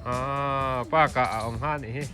Ah, park ah a awm nghal nih hi.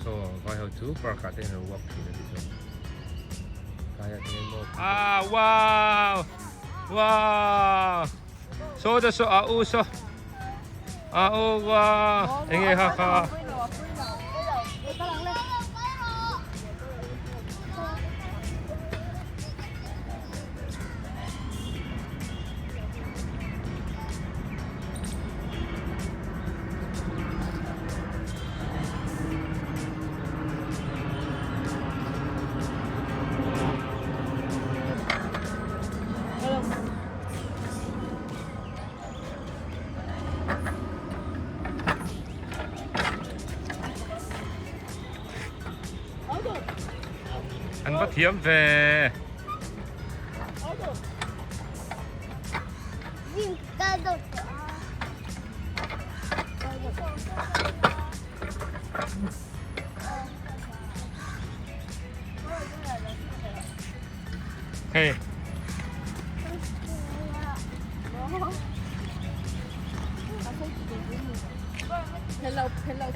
So vai ho chu park ah te hian an walk thin a ti chu tlai ah te hian maw ah wow wow saw te saw a u saw a u wow enge ha kha. An va thiam ve. Hey. Hello, hello.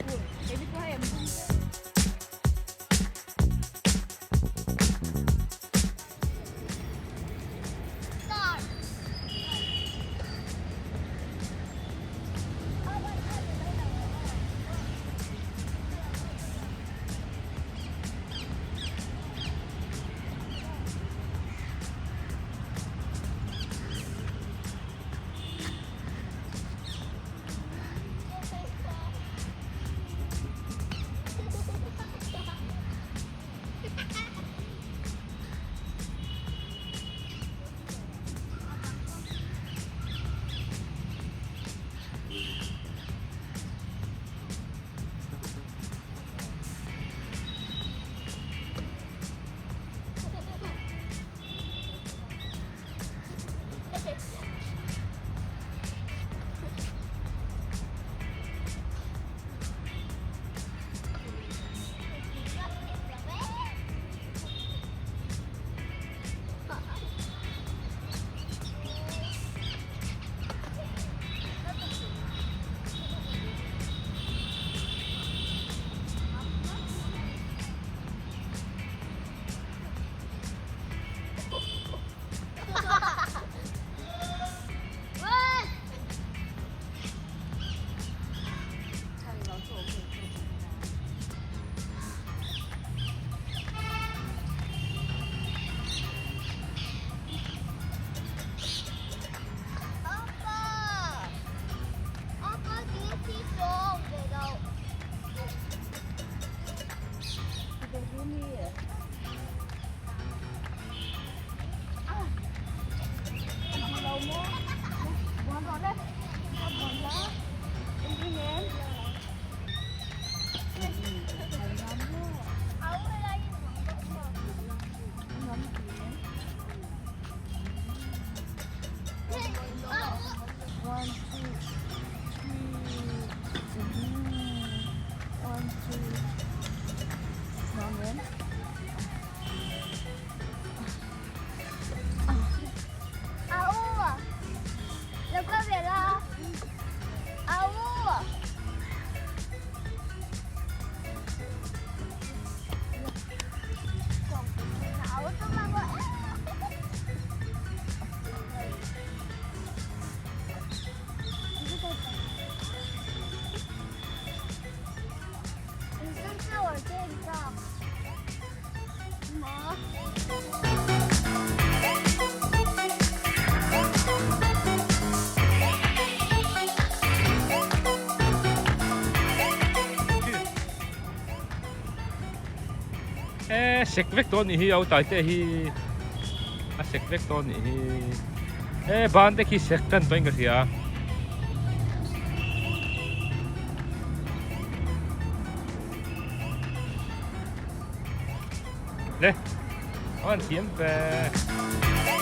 E sek vek tawh anih hi au taite hi a sek vek tawh anih hi e ban te khi sek tan tawhin ka hria. Le, a han thiam ve.